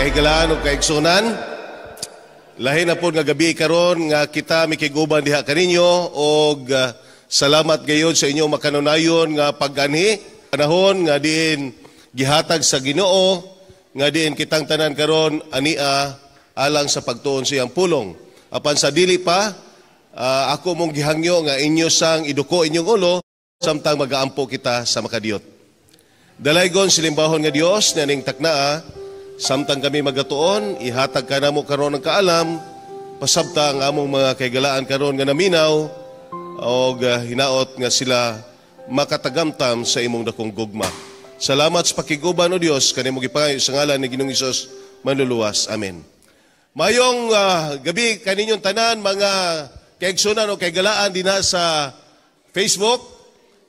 Kahigalaan ug kaigsunan. Lahi na pod nga gabi karon nga kita mikiguban diha kaninyo og salamat gayod sa inyong makanunayon nga pag-anhi panahon nga diin gihatag sa Ginoo nga diin kitang tanan karon ania alang sa pagtuon sa iyang pulong. Apan sa dili pa, ako mong gihangyo nga inyo sang iduko inyong ulo samtang magaampo kita sa Makadiyot. Dalaygon silimbahon nga Dios niining taknaa, samtang kami magatuon, ihatag ka namo karon ng kaalam, pasabta ang among mga kaigalaan karon nga naminaw og hinaot nga sila makatagamtam sa imong dakong gugma. Salamat sa pakiguban, O Dios, kanimo gipangayo sa ngalan ni Ginoong Hesus manluluwas. Amen. Mayong gabi kaninyong tanan, mga kaigsunan o kaigalaan dinha sa Facebook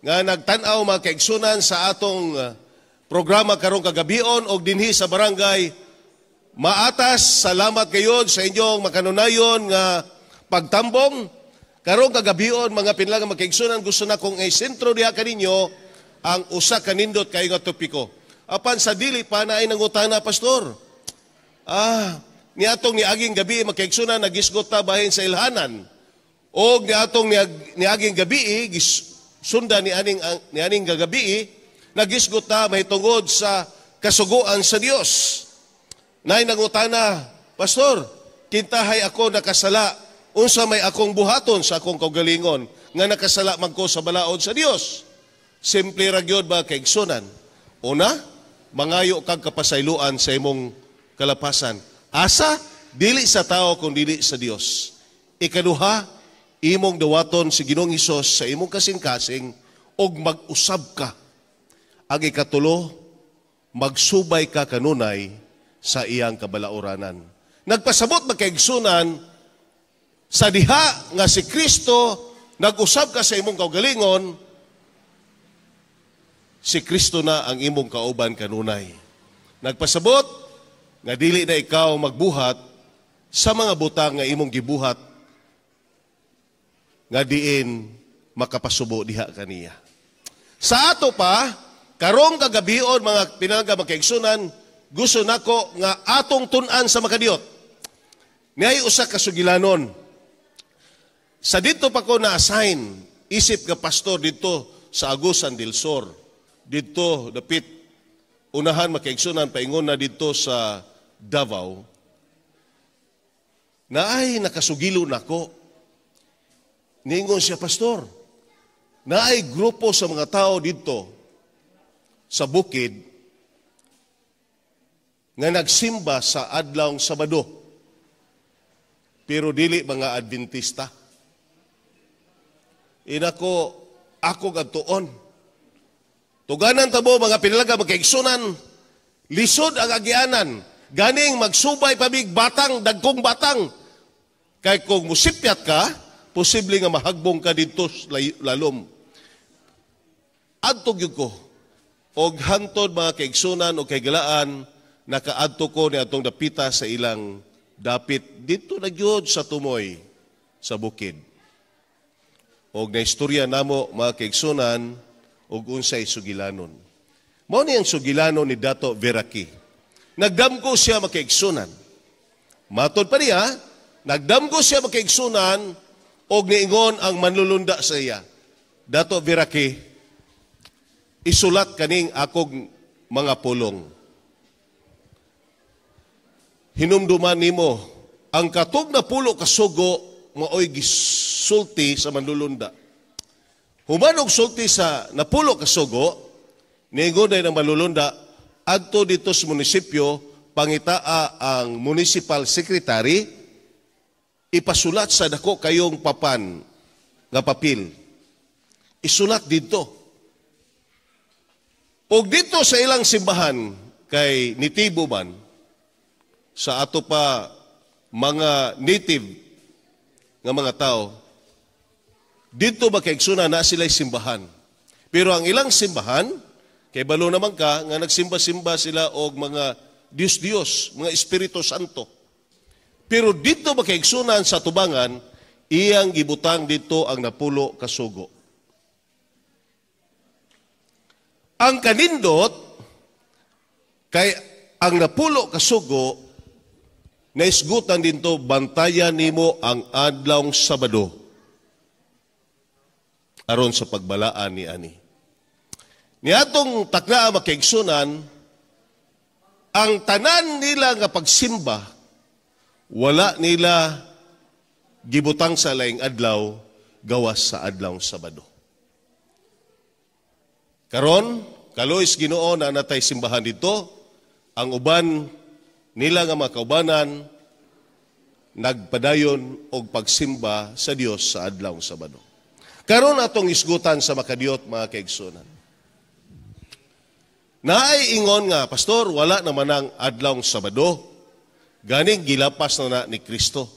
nga nagtan-aw, mga kaigsunan, sa atong programa karong kagabion og dinhi sa Barangay Maatas. Salamat gayod sa inyong makanunayon nga pagtambong. Karong kagabion, mga pinalangga, mga kaigsunan, gusto na kong i-sentro diha kaninyo ang usa ka nindot kayo nga topiko. Apan sa dili pa, naay nangutana, "Pastor, niatong niaging gabi, mga kaigsunan, nagisgot ta bahin sa ilhanan. O niatong niaging gabi, sunda ni aning gagabi, nagisgot ta mahitungod sa kasuguan sa Dios. Naay nangutana, 'Pastor, kintahay ako nakasala, unsa may akong buhaton sa akong kaugalingon nga nakasala man ko sa balaod sa Dios?' Simple ra gyud ba, kaigsunan. Una, mangayo kag kapasayloan sa imong kalapasan. Asa? Dili sa tao kung dili sa Dios. Ikaduha, imong dawaton si Ginoong Hesus sa imong kasing-kasing og mag-usab ka. Ang ikatulo, magsubay ka kanunay sa iyang kabalauranan. Nagpasabot, mga kaigsunan, sa diha nga si Kristo nag-usab ka sa imong kaugalingon, si Kristo na ang imong kauban kanunay. Nagpasabot nga dili na ikaw magbuhat sa mga butang nga imong gibuhat nga diin makapasubo diha kaniya. Sa ato pa, karong kagabion, mga pinalangga, mga kaigsunan, gusto nako nga atong tun-an sa Makadiyot. Niay usa ka sugilanon. Sa dito pa ko na-assign, isip nga pastor dito sa Agusan del Sur. Dito, dapit, unahan, mga kaigsunan, paingon na dito sa Davao, naay nakasugilo nako. Ningon siya, "Pastor, naay grupo sa mga tao dito sa bukid nga nagsimba sa adlawng Sabado. Pero dili mga Adventista." Inako, ako gadtuon. Tuganan tabo, mga pinalangga, mga kaigsunan, lisod ang agianan. Ganing magsubay pa mig batang, dagkong batang. Kay kung musipyat ka, posible nga mahagbong ka dito lalom. Adto gyud ko. Og hantod, mga kaigsunan o kaigalaan, nakaadto ko ni atong dapita sa ilang dapit dito na gyud sa tumoy sa bukid. Og naistorya namo, mga kaigsunan, og unsay sugilanon. Mao ni ang sugilanon ni Dato Veraki. Nagdamgo siya, mga kaigsunan. Matod pa niya, nagdamgo siya, mga kaigsunan, og niingon ang manlulunda sa iya, "Dato Veraki, isulat kaning akong mga pulong. Hinumduman nimo ang katong 10 ka sugo." Maoy gisulti sa manlulunda. Human og sulti sa 10 ka sugo, niingon ng manlulunda, "Adto dito sa munisipyo, pangitaa ang municipal secretary, ipasulat sa dako kayong papan nga papel. Isulat dito." Og dito sa ilang simbahan, kay nitibo man, sa ato pa mga native nga mga tao, dito ba, kaigsunan, na sila simbahan. Pero ang ilang simbahan, kay balo naman ka, nga nagsimba-simba sila og mga Diyos-Diyos, mga Espiritu Santo. Pero dito ba, kaigsunan, sa tubangan, iyang gibutang dito ang 10 ka sugo. Ang kanindot, kay ang 10 ka sugo, Naisgutan dinto, bantayan nimo ang adlawng Sabado aron sa pagbalaan ni ani. Niadtong takna, makaigsunan, ang tanan nila nga pagsimba, wala nila gibutang sa laing adlaw gawas sa adlawng Sabado. Karon, kaloy sa Ginoo na natay simbahan dito, ang uban nila nga mga kaubanan nagpadayon og pagsimba sa Dios sa adlawng Sabado. Karon, atong isgutan sa makadiyot, mga kaigsunan. Naay ingon nga, "Pastor, wala naman ang adlawng Sabado. Ganing gilapas na na ni Kristo."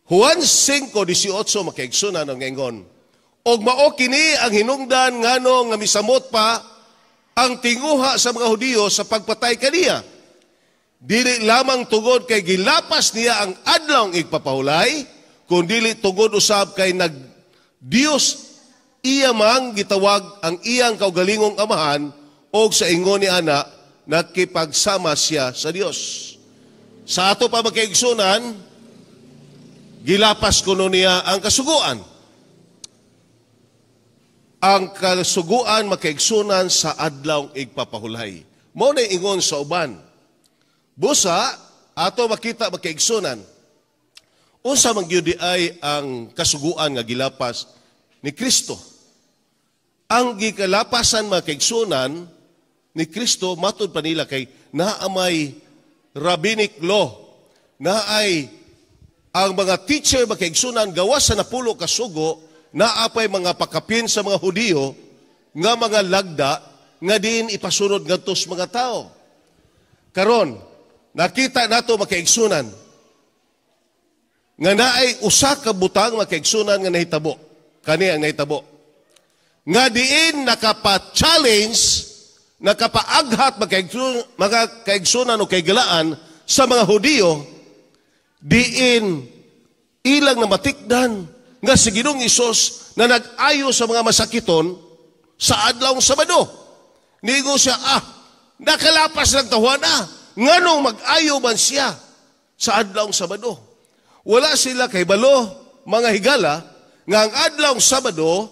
Juan 5:18, makaigsunan, ang ingon, "Og mao kini ang hinungdan ngano nga misamot pa ang tinguha sa mga Hudiyo sa pagpatay kaniya. Dili lamang tungod kay gilapas niya ang adlawng igpapahulay, kundili tungod usab kay nag Dios iya mang gitawag ang iyang kaugalingong amahan og sa ingon ni ana nakipagsama siya sa Dios." Sa ato pa, makaigsunan, gilapas kuno niya ang kasuguan. Ang kasuguan, makaigsunan, sa adlaw igpapahulay. Mao na ingon sa uban. Busa, ato makita, makaigsunan, unsa man gyud ay ang kasuguan nga gilapas ni Kristo? Ang gikalapasan, makaigsunan, ni Kristo, matud pa nila, kay naamay rabbinic law, naay ang mga teacher, makaigsunan, gawas sa napulo ka sugo, naapay mga pakapin sa mga Hudiyo nga mga lagda nga diin ipasunod ngadto sa mga tao. Karon, nakita nato, makaigsunan, nga naay usa ka butang, makaigsunan, nga nahitabo. Kani ang nahitabo. Nga diin nakapa-challenge, nakapaaghat, mga kaigsunan o kaigalaan sa mga Hudiyo, diin ilang namatikdan nga si Ginoong Hesus na nag-ayo sa mga masakiton sa adlawng Sabado. Niingon siya, "Ah, nakalapas ng tawana. Nganong mag-ayo man siya sa adlawng Sabado?" Wala sila kahibalo, mga higala, nga ang adlawng Sabado,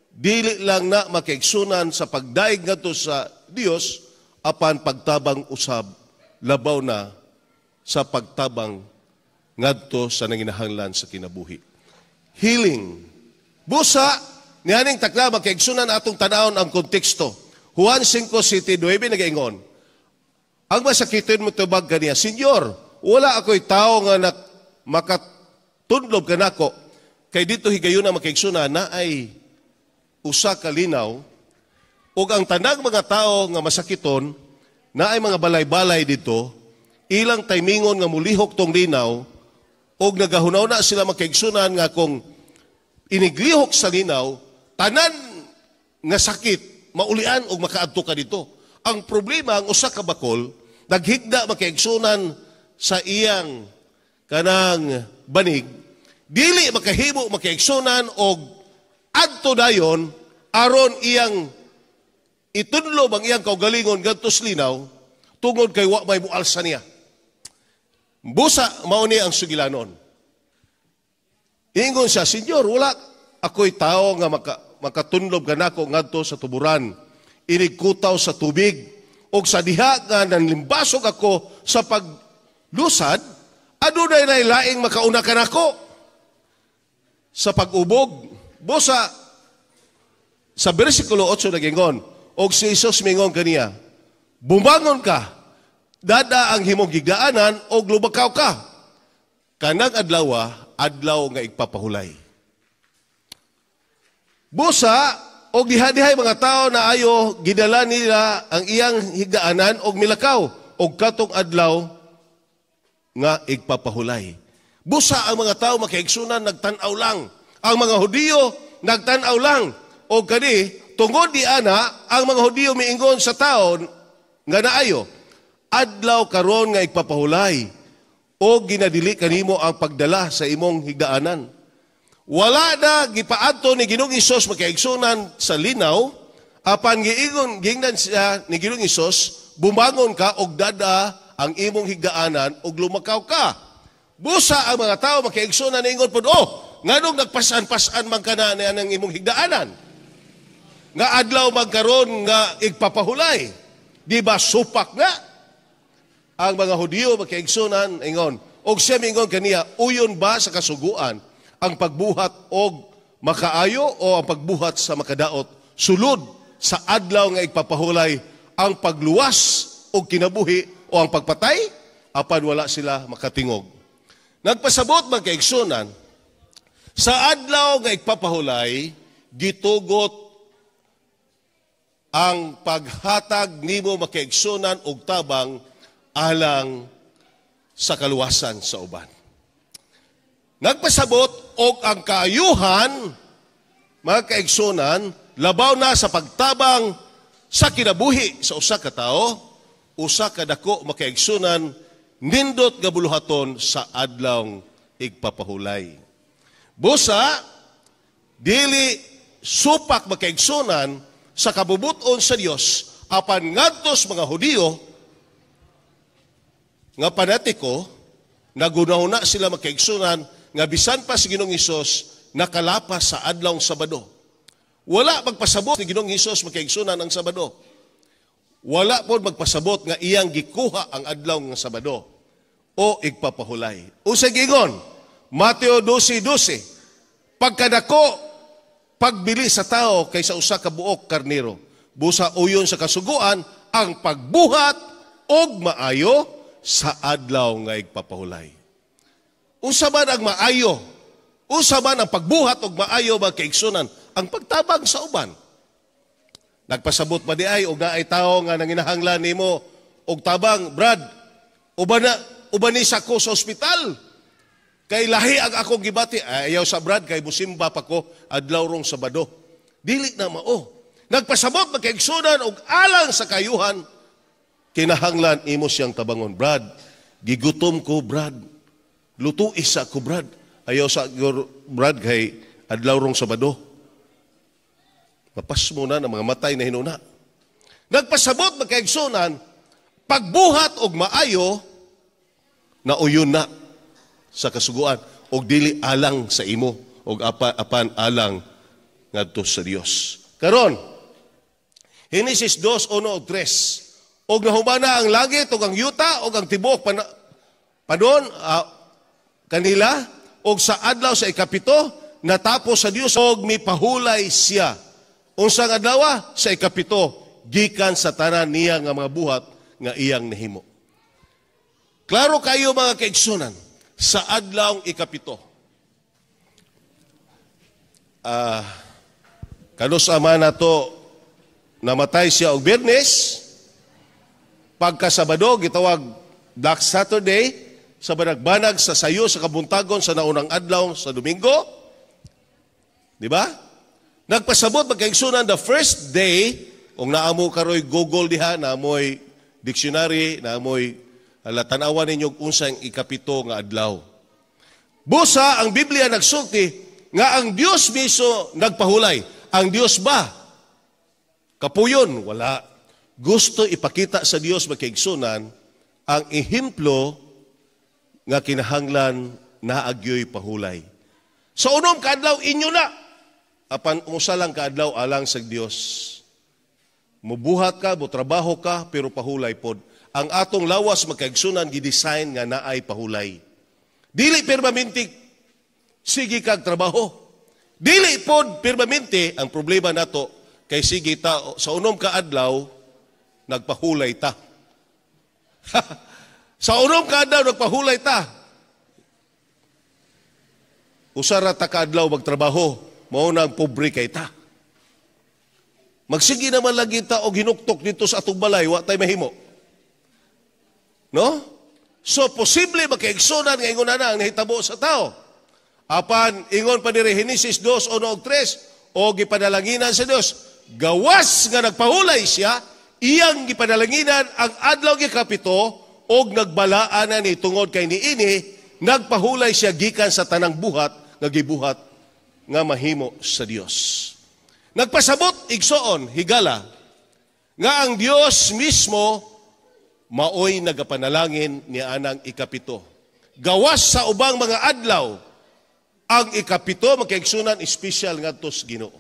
dili lang na, makaigsunan, sa pagdaig ngadto sa Dios, apan pagtabang usab, labaw na sa pagtabang ngadto sa nanginahanglan sa kinabuhi. Healing. Busa, nianing takna, makaigsunan, atong tanawon ang konteksto. Juan 5:7-9 nagaingon, "Ang masakiton motubag kaniya, 'Senyor, wala ako'y tao nga makatundlob kanako.'" Kay dito higayuna, makaigsunan, na ay usa ka linaw ug ang tanang mga tao nga masakiton na ay mga balay-balay dito, ilang timingon nga mulihok tong linaw og nagahunaw na sila, makaigsunan, nga kung iniglihok sa linaw, tanan nga sakit maulian og makaadto ka dito. Ang problema, ang usa ka bakol naghigda, makaigsunan, sa iyang kanang banig, dili makahimo, makaigsunan, og adto dayon aron iyang itudlo ang iyang kaugalingon ngadto sa linaw tungod kay wa may mualsa niya. Busa mao ni ang sugilanon. Ingon siya, "Senyor, wala ako'y tao nga makatunlob kanako ngadto sa tuburan. Inigkutaw sa tubig. Og sa diha nga nanlimbasog ako sa paglusad, adunay nay laing makauna kanako sa pag-ubog." Busa sa versikulo 8 nagingon, "Og si Jesus mingon kaniya, 'Bumangon ka, dad-a ang himong higdaanan og lubakaw ka.' Kanang adlaw, adlaw nga igpapahulay." Busa, og diha-dihay mga tao na ayo, gidala nila ang iyang higdaanan og milakaw og katong adlaw nga igpapahulay. Busa ang mga tao, makaigsunan, nagtan-aw lang. Ang mga Hudiyo nagtan-aw lang. Og kani tungod di ana, ang mga Hudiyo miingon sa tao nga naayo, "Adlaw karon nga igpapahulay o ginadili kanimo ang pagdala sa imong higdaanan." Wala na gipaadto ni Ginoong Hesus, makaigsunan, sa linaw, apan giingon, giingnan siya ni Ginoong Hesus, "Bumangon ka og dad-a ang imong higdaanan ug lumakaw ka." Busa ang mga tao, mga kaigsuonan, ingon pod, "Oh, nganong nagpasan-pasan man ka na ang imong higdaanan? Nga adlaw magkaron nga igpapahulay. Di ba supak nga?" Ang mga Hudiyo, mga kaigsuonan, ingon, og siya mingon kaniya, "Uyon ba sa kasuguan ang pagbuhat og makaayo o ang pagbuhat sa makadaot sulod sa adlaw nga igpapahulay, ang pagluwas og kinabuhi o ang pagpatay?" Apan wala sila makatingog. Nagpasabot, mga kaigsuonan, sa adlaw nga igpapahulay, gitugot ang paghatag nimo, mga kaigsuonan, og tabang alang sa kaluwasan sa uban. Nagpasabot og ang kaayuhan, mga kaigsuonan, labaw na sa pagtabang sa kinabuhi sa usa ka tawo, usa ka dako, mga kaigsuonan, nindot nga buluhaton sa adlaw igpapahulay. Busa dili supak, mga kaigsuonan, sa kabubuton sa Dios, apan ngadto sa mga Hudiyo nga panatiko, nagunahuna sila, mga kaigsuonan, nga bisan pa si Ginoong Hesus nakalapas sa adlaw Sabado. Wala magpasabot ni Ginoong Hesus, mga kaigsuonan, ang Sabado. Wala po magpasabot nga iyang gikuha ang adlaw nga Sabado o igpapahulay. Unsay giingon? Mateo 12:12. "Pagkadako pagbili sa tao kaysa usa ka buok karnero. Busa uyon sa kasuguan ang pagbuhat og maayo sa adlaw nga igpapahulay." Unsa man ang maayo? Unsa man ang pagbuhat og maayo, mga kaigsuonan? Ang pagtabang sa uban. Nagpasabot pa di ay og naay tawo nga nanginahanglan nimo og tabang, "Brad, uban na ubani sa ko sa ospital. Kay lahi ang akong gibati." "Ay, ayaw sa, Brad, kay musimba pa ko adlaw rong Sabado." Dili na mao. Nagpasabot, mga kaigsuonan, og alang sa kaayuhan, kinahanglan imo siyang tabangon. "Brad, gigutom ko, Brad. Luto isa ko, Brad." "Ayaw sa, Brad, kay adlaw rong Sabado." Mapasmo na ng mga matay na hinuna. Nagpasabot, mga kaigsuonan, pagbuhat og maayo na uyon na sa kasuguan og dili alang sa imo og apan alang ngadto sa Dios. Karon, Henesis 2:1 ug 3. "Og nahumana ang langit ug ang yuta ug ang tibuok panon kanila, og sa adlaw sa 7 natapos sa Dios og mipahulay siya." Unsang adlaw? Sa 7, gikan sa tanan niya nga mga buhat nga iyang nahimo. Klaro kayo, mga kaigsuonan, sa adlaw 7. Kanus ama nato namatay siya og Biyernes, pagka Sabado gitawag Black Saturday, sa banag-banag sa sayo sa kabuntagon sa naunang adlaw sa Domingo. Di ba? Nagpasabot, mga kaigsuonan, the first day, kung naamo karoy Google diha, naamoy dictionary, naamoy ala, tan-awan ninyo unsang 7 nga adlaw. Busa ang Biblia nagsulti nga ang Dios mismo nagpahulay. Ang Dios ba kapuyon? Wala. Gusto ipakita sa Dios, mga kaigsuonan, ang ehemplo nga kinahanglan naagyoy pahulay. Sa 6 ka adlaw inyo na. Apan usa lang ka adlaw alang sa Dios. Mubuhat ka, trabaho ka, pero pahulay pod. Ang atong lawas, mga kaigsuonan, gidesign nga naay pahulay. Dili permanente sige kag trabaho. Dili pod permanente. Ang problema nato kay sige ta sa 6 ka adlaw, nagpahulay ta. Sa 6 ka adlaw nagpahulay ta. Usa ra ta ka adlaw magtrabaho, mao na ang pobre kay ta. Magsige naman lagi ta og hinuktok dito sa atong balay, wa tay mahimo. No? So posible, mga kaigsuonan, nga ingon na ang nahitabo sa tao. Apan ingon pa diri Henesis 2:1 ug 3, o gipanalanginan sa Dios gawas nga nagpahulay siya, iyang gipanalanginan ang adlaw 7 og nagbalaan na ni tungod kay niini nagpahulay siya gikan sa tanang buhat nga gibuhat nga mahimo sa Dios. Nagpasabot, igsoon, higala, nga ang Dios mismo maoy nagapanalangin ni anang ikapito. Gawas sa ubang mga adlaw, ang ikapito, mga kaigsunan, espesyal ngadto sa Ginoo.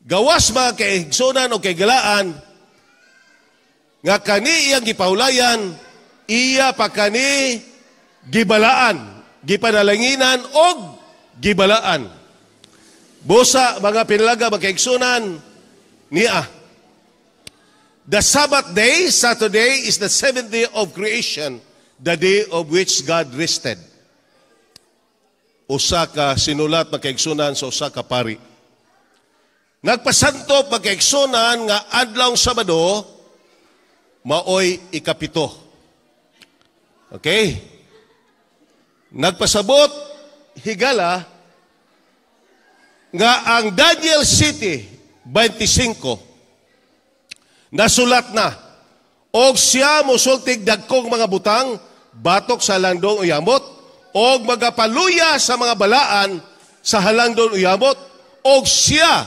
Gawas, mga kaigsunan o kaigalaan, nga kani iyang gipahulayan, iya pa kani gibalaan, gipanalanginan og gibalaan. Busa, mga pinalaga, mga kaigsunan, niya. The Sabbath day, Saturday, is the seventh day of creation, the day of which God rested. Usa ka sinulat, mga kaigsunan, sa usa ka pari. Nagpasantop, mga kaigsunan, nga adlaw Sabado maoy ikapito. Okay? Nagpasabot higala nga ang Daniel 7:25 nasulat na, "Og siya mosultig dagkong mga butang batok sa halangdong uyamot og magapaluya sa mga balaan sa halangdon uyamot, og siya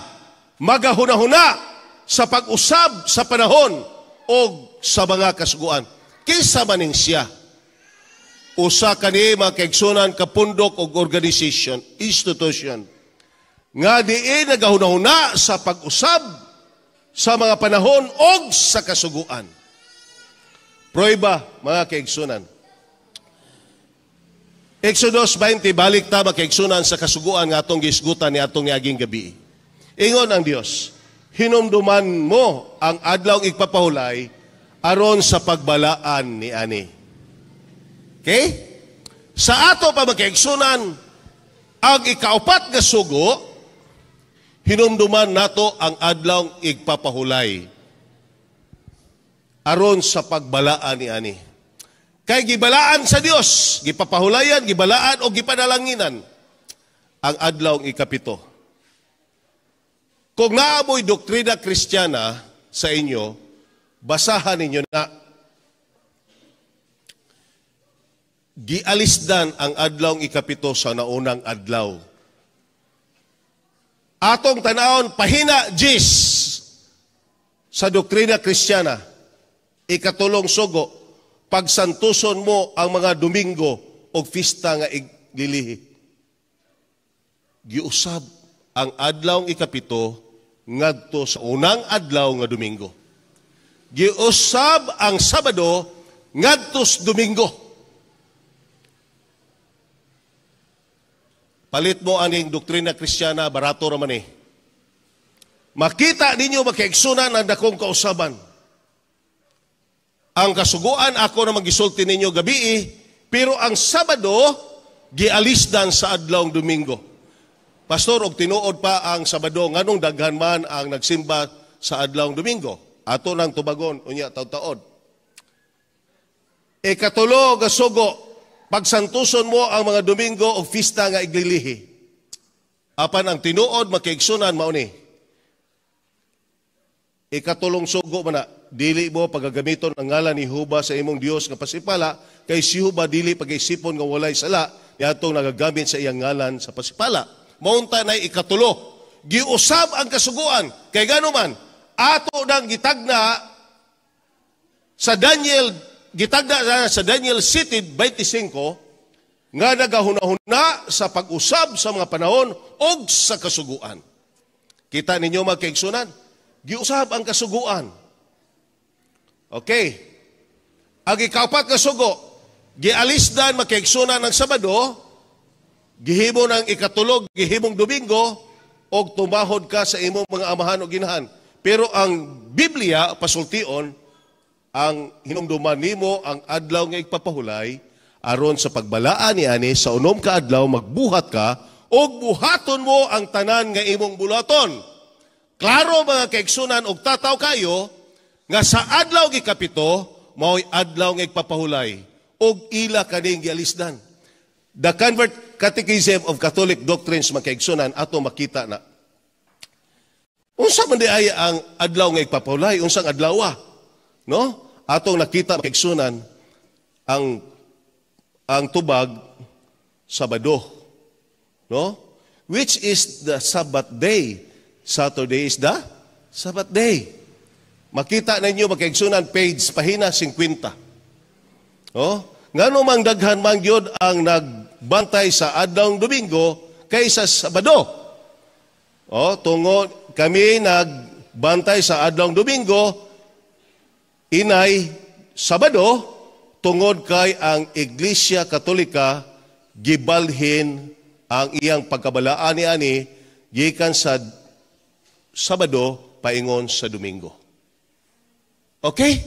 magahuna-huna sa pag-usab sa panahon og sa mga kasuguan." Kinsa maning siya? Usa kani, mga kaigsunan, kapundok og organization, institution nga diin nagahuna-huna sa pag-usab sa mga panahon og sa kasuguan. Prueba, mga kaigsunan. Exodus 20, balik ta, mga kaigsunan, sa kasuguan nga atong gisgutan ni atong niaging gabi. Ingon ang Dios, "Hinumduman mo ang adlaw igpapahulay aron sa pagbalaan ni ani." Okay? Sa ato pa, mga kaigsunan, ang ikaupat nga sugo, hinumduman nato ang adlaw igpapahulay aron sa pagbalaan ni ani. Kay gibalaan sa Dios, gipapahulayan, gibalaan o gipanalanginan ang adlaw ikapito. Kung naamoy Doktrina Kristiyana sa inyo, basahan ninyo na gialisdan ang adlaw ikapito sa naunang adlaw. Atong tanawon pahina 10 sa Doktrina Kristiyana, ikatulong sugo, pagsantuson mo ang mga Domingo o pista nga iglilihi. Giusab ang adlaw ikapito ngadto sa unang adlaw nga Domingo. Giusab ang Sabado ngadto sa Domingo. Palit mo aning Doktrina Kristiyana, barato ra man eh. Makita ninyo, makaigsunan, ang dakong kausaban. Ang kasuguan ako na magisulti ninyo gabi, pero ang Sabado gialisdan sa adlawng Domingo. Pastor, og tinuod pa ang Sabado, nganong daghan man ang nagsimba sa adlawng Domingo? Ato nang tubagon unya taud-taod. Ikatulo nga sugo, pagsantuson mo ang mga Domingo o pista nga iglilihi. Apan ang tinuod, makaigsunan, mao ni. Ikatulong sugo man na, dili mo pagagamiton ang ngalan ni Jehova sa imong Dios nga pasipala, kay si Jehova dili pagaisipon nga walay sala niadtong nagagamit sa iyang ngalan sa pasipala. Maunta na ikatulo. Giusab ang kasuguan. Kay gano man, ato nang gitagna sa Daniel, gitagna sa Daniel 7:25 nga nagahuna-huna sa pag-usab sa mga panahon og sa kasuguan. Kita ninyo, mga kaigsunan, giusab ang kasuguan. Okay. Ang ikaupat nga sugo, gialisdan, makaigsunan, ang Sabado, gihimo ng ikatulog, gihimong Domingo, og tumahod ka sa imong mga amahan o ginahan. Pero ang Biblia, pasultion, ang hinumduman nimo ang adlaw nga igpapahulay, aron sa pagbalaan ni ani. Sa 6 ka adlaw magbuhat ka, og buhaton mo ang tanan nga imong bulaton. Klaro, mga kaigsunan, og tataw kayo nga sa adlaw gikapito mao'y adlaw nga igpapahulay og ila kaning gialisdan. The Convert Catechism of Catholic Doctrines, mga kaigsunan, ato makita na. Unsa man di ay ang adlaw nga igpapahulay? Unsang adlaw? No? Atong nakita, mga kaigsunan, ang tubag, Sabado. No? Which is the Sabbath day? Saturday is the Sabbath day. Makita ninyo, makaigsunan, page pahina 50. Oh, ngano mang daghan man gyud ang nagbantay sa adlawng Domingo kaysa Sabado? Oh, tungod kami nagbantay sa adlawng Domingo inay Sabado tungod kay ang Iglesia Katolika gibalhin ang iyang pagkabalaan ni ani gikan sa Sabado paingon sa Domingo. Okay?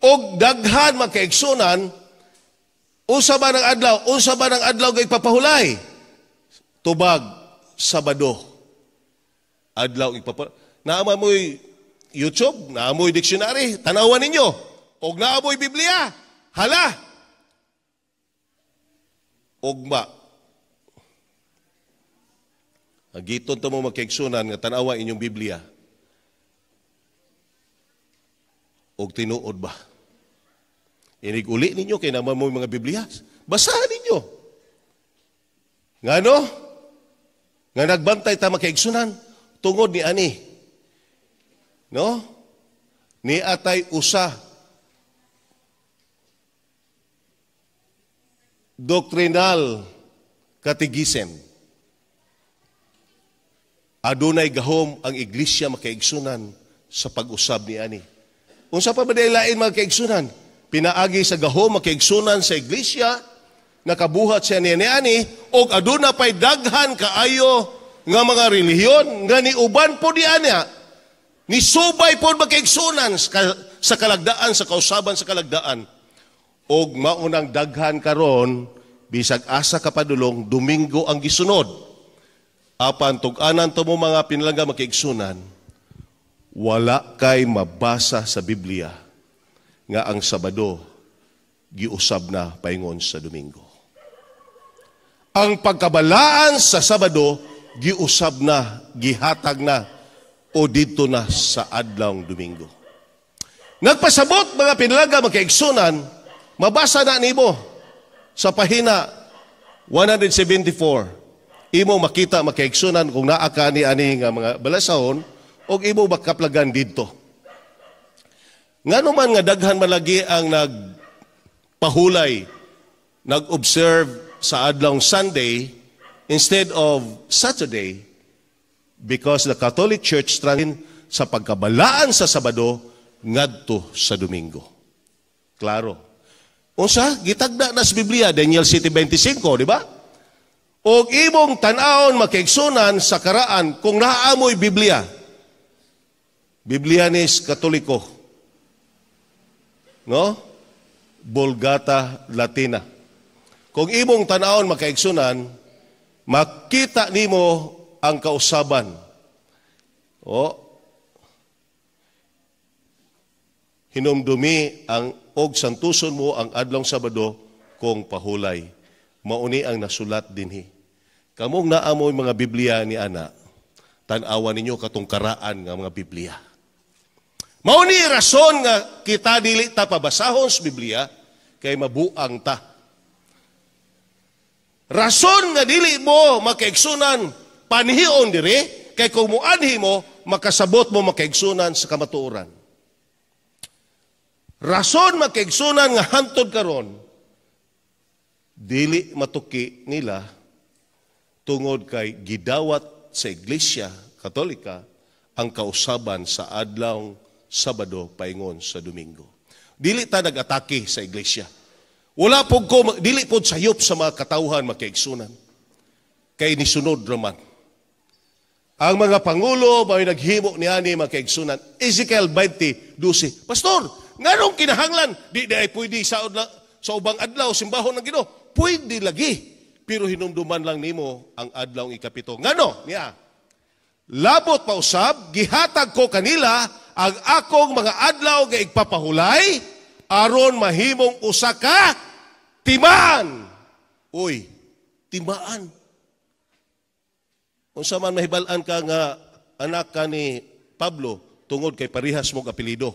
Og daghan makaigsunan, unsa ba ng adlaw? Unsa ba ng adlaw kay papahulay? Tubag, Sabado. Adlaw ipapahulay. Naa mo'y YouTube, naa mo'y dictionary, tanawan ninyo. Og naa mo'y Biblia, hala. Ugma. Agiton to mo magkaigsunan nga tanawa inyong Biblia. Og tinuod ba? Inig-uli ninyo kay naman mo mga Biblia. Basahan ninyo. Ngano? Nga nagbantay ta makaigsunan tungod ni ani. No? Ni atay usa doctrinal catechism. Adunay gahom ang iglesia makaigsunan sa pag-usab ni ani. Unsa pa ba lain mga kaigsunan? Pinaagi sa gahom makaigsunan sa iglesia, nakabuhat siya niya ni ani, og aduna pa'y daghan kaayo nga mga relihiyon nga niuban po di anya, nisubay po makaigsunan sa kalagdaan, sa kausaban sa kalagdaan. Og maunang daghan karon, bisag asa ka padulong, Domingo ang gisunod. Apan tug-anan to mo mga pinalangga makaigsunan, wala kay mabasa sa Biblia nga ang Sabado giusab na paingon sa Domingo. Ang pagkabalaan sa Sabado giusab na, gihatag na o didto na sa adlawng Domingo. Nagpasabot mga pinalangga makaigsunan, mabasa na nimo sa pahina 174. Imo makita makaigsunan kung naa ka ni ani nga mga balasahon og imo makaplagan didto. Ngano man nga daghan malagi ang nagpahulay, nag-observe sa adlawng Sunday instead of Saturday, because the Catholic Church train sa pagkabalaan sa Sabado ngadto sa Domingo. Klaro. Unsa gitagda na sa Biblia, Daniel 7:25, di ba? Og imong tan-awon makaigsunan sa karaan kung naamoy Biblia. Biblia nis Katoliko. No? Vulgata Latina. Kung imong tan-awon makaigsunan, makita nimo ang kausaban. O hinumdumi ang og santuson mo ang adlong Sabado kung pahulay. Mauni ang nasulat dinhi. Kamong naamoy mga Biblia ni ana, tan-awan ninyo katong karaan nga mga Biblia. Mauni rason nga kita dili ta pabasahon sa Biblia kay mabuang ta. Rason nga dili mo makaigsunan panhion diri kay kung muanhi mo makasabot mo makaigsunan sa kamatuoran. Rason makaigsunan nga hantod karon dili matuki nila tungod kay gidawat sa Iglesia Katolika ang kausaban sa adlawng Sabado paingon sa Domingo. Dili ta nag-atake sa iglesia. Wala pod ko, dili pod sayop sa mga katawhan makaigsunan. Kay nisunod raman. Ang mga pangulo may naghimo niani makaigsunan. Ezekiel 20:12. Pastor, nganong kinahanglan di ay pwede sa ubang adlaw simbahon ng Ginoo? Pwede lagi, pero hinumduman lang nimo ang adlawng ikapito. Ngano niya? Labot pa usab, gihatag ko kanila ang akong mga adlaw nga igpapahulay aron mahimong usa ka timaan. Uy, timaan. Unsa man mahibal-an ka nga anak ka ni Pablo tungod kay parihas mong apelyido.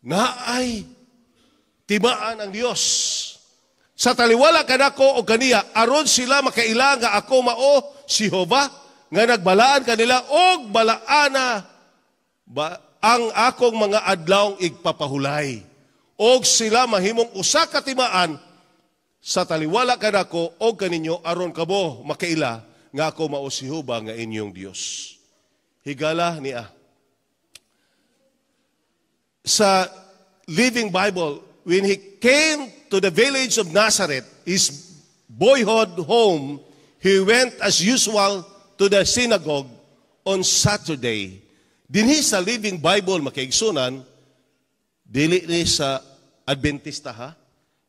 Naay timaan ang Dios. Sa taliwala kanako o kaniya aron sila makaila nga ako mao si Jehova nga nagbalaan kanila og balaana ba ang akong mga adlawng igpapahulay. Og sila mahimong usa ka timaan sa taliwala kanako og kaninyo aron kamo makaila nga ako mao si Jehova nga inyong Dios. Higala niya. Sa Living Bible, when he came to the village of Nazareth, his boyhood home, he went as usual to the synagogue on Saturday. Dinhi sa Living Bible, makaigsunan, dili ni sa Adventista ha,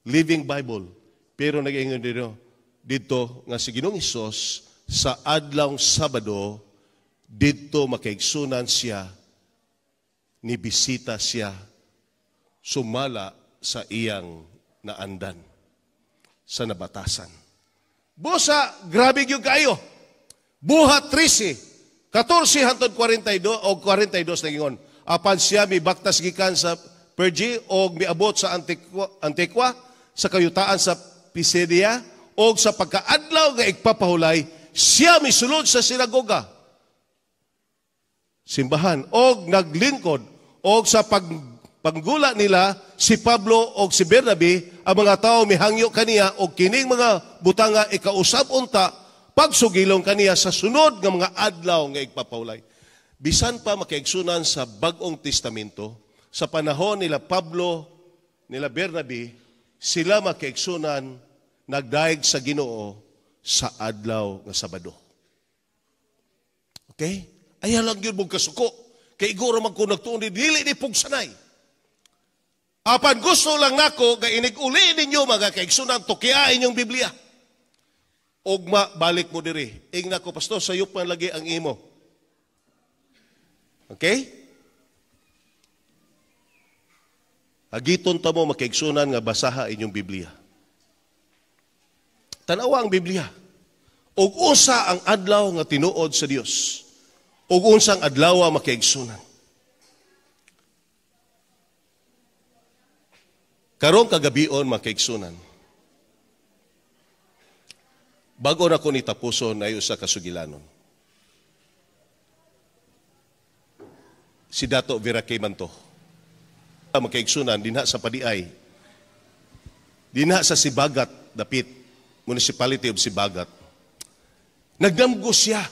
Living Bible. Pero nag-ingon dito nga si Ginoong Hesus sa adlawng Sabado, dito makaigsunan siya, ni bisita siya, sumala sa iyang naandan, sa nabatasan. Busa, grabe gyud kayo. Buhat 13, 14 hantod 42 o 42 nagingon. Apan siya mibaktas gikan sa Perge og miabot sa Antiqua sa kayutaan sa Pisidia og sa pagkaadlaw nga igpapahulay siya misulod sa sinagoga, simbahan, og naglingkod, og sa panggula nila si Pablo og si Bernabe, ang mga tao mihangyo kaniya og kining mga butanga ikausab unta pagsugilong kaniya sa sunod nga mga adlaw nga igpapahulay. Bisan pa makaigsunan sa Bag-ong Testamento, sa panahon nila Pablo, nila Bernabe, sila makaigsunan nagdaig sa Ginoo sa adlaw nga Sabado. Okay? Ayaw lang yun mong kasuko. Kay iguro man ko nagtuon, dili ni pugsanay. Apan gusto lang nako nga inig-uli ninyo mga kaigsunan, tukiain inyong Biblia. Ugma, balik mo diri. Ingna ko, pastor, sayop man lagi ang imo. Okay? Agiton ta mo makaigsunan nga basaha inyong Biblia. Tanawa ang Biblia. Ug unsa ang adlaw nga tinuod sa Dios. Ug unsang adlaw makaigsunan. Karong kagabion makaigsunan. Bago na ko ni tapuson ay usa ka sugilanon. Si Dato Vera K. Manto. Makaigsunan dinha sa Padiay. Dinha sa Sibagat, dapit, Municipality of Sibagat. Nagdamgo siya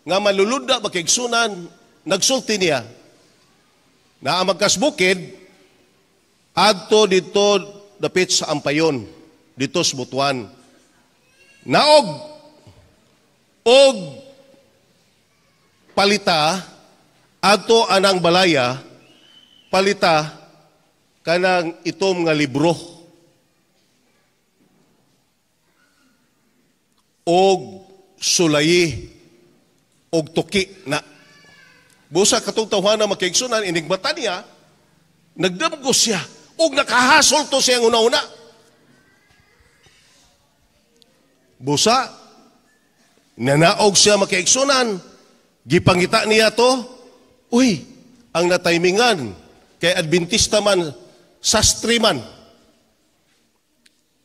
nga malulunda makaigsunan, nagsulti niya na ang magkasbukid adto dito dapit sa Ampayon, dito sa Butuan. Naog og palita adto anang balaya, palita kanang itom nga libro og sulayi og tuki na. Busa katong tawhana makaigsunan, inigmata niya, nagdamgo siya og nakahasol to siyang una-una. Busa nanaog siya makaigsunan, gipangita niya to, uy, ang nataymingan kay Adventista man, sastri man.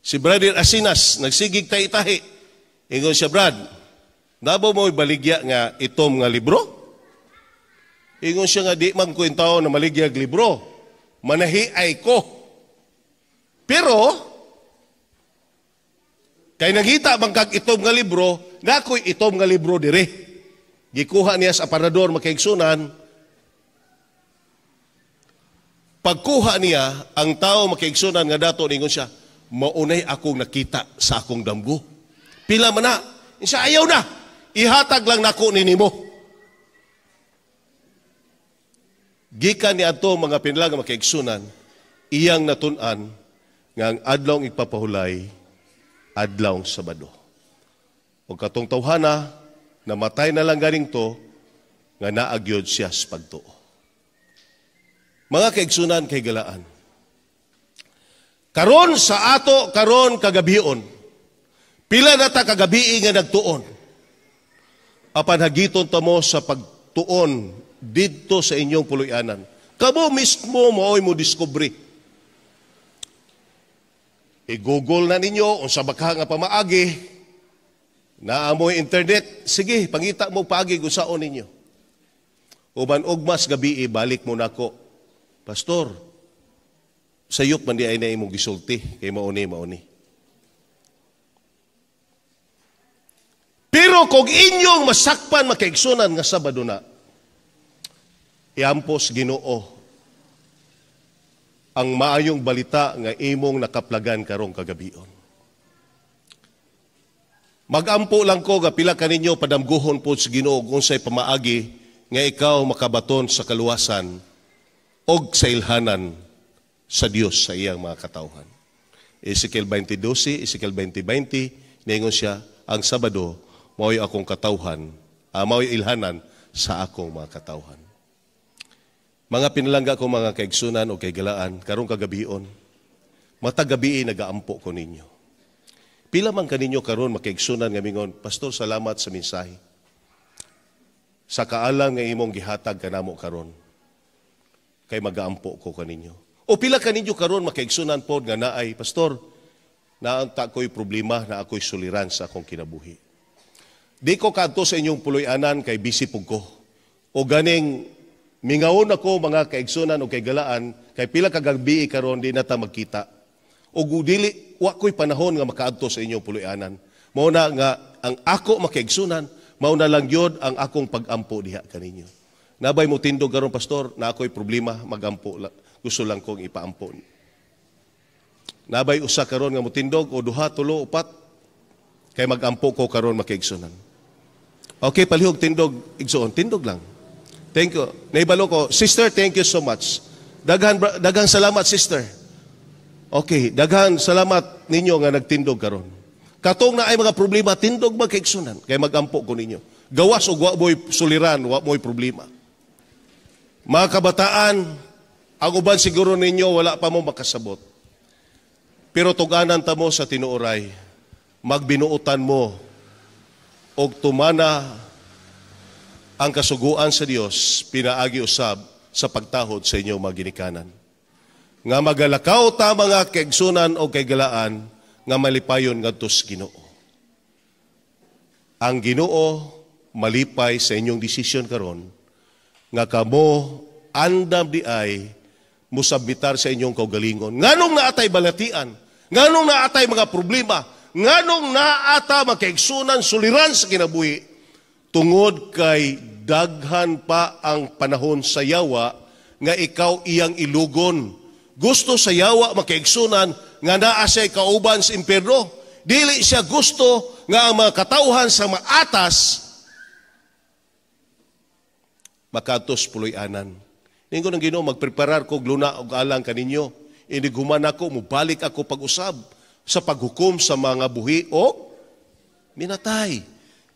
Si Brother Asinas, nagsigig tahi-tahi. Ingon siya, Brad, nabo mo baligya nga itom nga libro? Ingon siya nga, di man ko yung tao na maligyag libro. Manahi ay ko. Pero, kay nangita man kag itom nga libro, nakoy itom nga libro dire. Gikuha niya sa aparador makaigsunan. Pagkuha niya, ang tao makaigsunan nga dato, ningon siya, maunay akong nakita sa akong damgo. Pila man na. Siya, ayaw na. Ihatag lang nako ninimo. Gikan ni ato mga pinla nga makaigsunan, iyang natun-an nga ang adlawng igpapahulay, adlawng Sabado. O katong tawhana, namatay na lang ganing to, nga naagyod siya sa pagtuo. Mga kaigsunan kay galaan. Karon sa ato, karon kagabion. Pila na ta kagabi nga nagtuon. Apan hagiton ta mo sa pagtuon didto sa inyong puloy-anan. Kamo mismo maoy mo diskubre. I-google na ninyo unsa ba ka nga pamaagi. Naa moy internet, sige, pangita mo paagi kung saon ninyo. Uban ugmas gabi, balik mo nako. "Pastor, sayop man di ay na imong gisulti kay mauni mauni." Pero kung inyong masakpan, makaigsunan, nga Sabado na, iampos Ginoo ang maayong balita nga imong nakaplagan karong kagabion. Magampo lang ko nga pila kaninyo padamguhon po sa Ginoo kung unsay pamaagi nga ikaw makabaton sa kaluwasan og sa ilhanan sa Dios sa iyang mga katawhan. Ezekiel 20:12, Ezekiel 20:20, niingon siya, ang Sabado mao'y akong katawhan, mao'y ilhanan sa akong mga katawhan. Mga pinalangga ko, mga kaigsunan o kaigalaan, karong kagabion, matag gabi nagaampo ko ninyo. Pila man kaninyo karon, makaigsunan, nga mingon, "Pastor, salamat sa mensahe. Sa kaalam nga imong gihatag kanamo karon. Kay magaampo ko kaninyo." O pila kaninyo karon, makaigsunan pod, nga naay, "Pastor, naanta ko'y problema, na ako'y suliran sa akong kinabuhi. Di ko kadto sa inyong puloy-anan kay busy pug ko. O ganing mingawon ako, mga kaigsunan o kaigalaan, kay pila ka gabi karon di na ta magkita. O dili wa ko'y panahon nga makaadto sa inyong puloy-anan. Mao na nga ang ako, makaigsunan, mao na lang gyud ang akong pag-ampo diha kaninyo. Nabay mo tindog karon, 'Pastor, na ako'y problema, magampo gusto lang kong ipaampo.'" Nabay usa karon nga mutindog o duha, tulo, upat kay magampo ko karon, makaigsunan? Okay, palihog tindog, igsuon, tindog lang. Thank you. Naibalo ko, sister, thank you so much. Daghan daghang salamat, sister. Okay, daghan salamat ninyo nga nagtindog karon. Katong na ay mga problema, tindog, magkaigsunan kay magampo ko ninyo. Gawas og wa mo'y suliran, wa mo'y problema. Mga kabataan, ang uban siguro ninyo wala pa mo makasabot. Pero tuganan ta mo sa tinuoray, magbinuotan mo og tumana ang kasuguan sa Dios pinaagi usab sa pagtahod sa inyong mga ginikanan. Nga magalakaw ta, mga kaigsunan o kaigalaan, nga malipayon ngadto sa Ginoo. Ang Ginoo malipay sa inyong desisyon karon nga kamo andam di ay musabmitar sa inyong kaugalingon. Nganong naatay balatian, nganong naatay mga problema, nganong naata, makaigsunan, suliran sa kinabuhi, tungod kay daghan pa ang panahon sa yawa nga ikaw iyang ilugon. Gusto sa yawa, makaigsunan, nga naa siya kauban sa impierno. Dili siya gusto nga ang mga katawhan sa maatas makatos puloy-anan. Ningon ang Ginoo, "Magpreparar ko luna og alang kaninyo. Inig human ako, mubalik ako pag-usab sa paghukom sa mga buhi o minatay."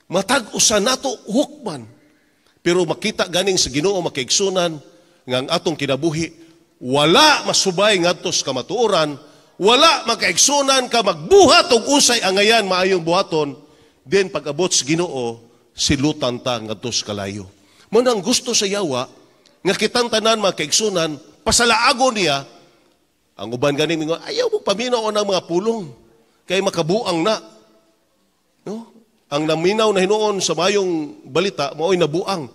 Matag usa nato hukman. Pero makita ganing sa Ginoo, makaigsunan, nga ang atong kinabuhi wala masubay ngadto sa kamatuoran, wala, makaigsunan, ka magbuhat og unsay angayan maayong buhaton, then pag-abot sa Ginoo, silutan ta ngadto sa kalayo. Mo nang gusto sa yawa nga kitang tanan, makaigsunan, pasalaagon niya. Ang uban gani mingon, "Ayaw mo paminaw ng mga pulong kay makabuang na." No? Ang naminaw na hinuon sa mayong balita mao'y nabuang.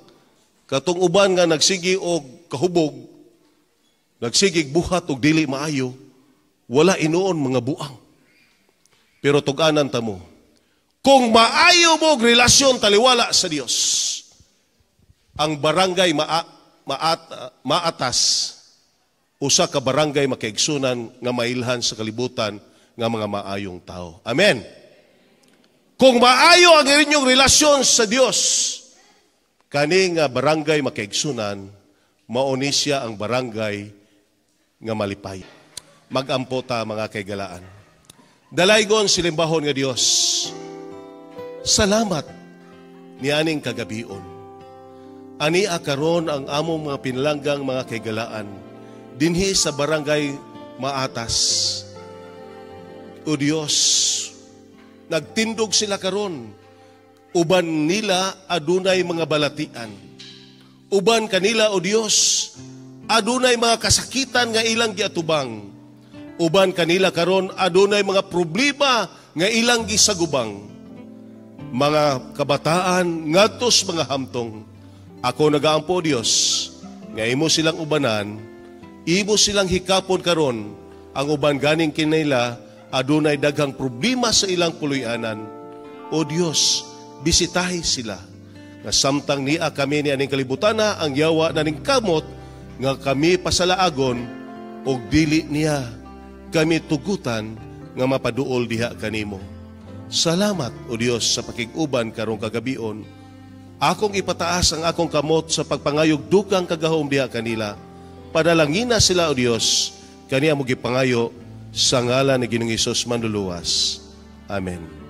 Katong uban nga nagsigi og kahubog, nagsigig buhat og dili maayo, wala inuon mga buang. Pero tug-anan ta mo, kung maayo mo og relasyon taliwala sa Dios, ang barangay maatas usa ka barangay, makaigsunan, nga mailhan sa kalibutan nga mga maayong tao. Amen. Kung maayo ang inyong relasyon sa Dios, kani nga barangay, makaigsunan, mauni siya ang barangay nga malipay. Magampo ta, mga kaigalaan. Dalaygon silimbahon nga Dios. Salamat nianing kagabion. Ani karon ang among mga pinalanggang mga kaigalaan dinhi sa barangay Maatas. O Dios, nagtindog sila karon. Uban nila adunay mga balatian. Uban kanila, O Dios, adunay mga kasakitan nga ilang giatubang. Uban kanila karon adunay mga problema nga ilang gisagubang. Mga kabataan ngadtos mga hamtong. Ako nagaampo, Dios, nga imo silang ubanan, imo silang hikapon karon. Ang uban ganing kinila adunay daghang problema sa ilang puloy-anan. O Dios, bisitahi sila. Nga samtang nia kami ni aning kalibutana, ang yawa naningkamot nga kami pasalaagon og dili niya kami tugutan nga mapaduol diha kanimo. Salamat, O Dios, sa pakig-uban karong kagabion. Akong ipataas ang akong kamot sa pagpangayog dukang kagahom diha kanila. Padalangina sila, O Dios, kani among gipangayo sa ngalan ni Ginoong Hesus Manluluwas. Amen.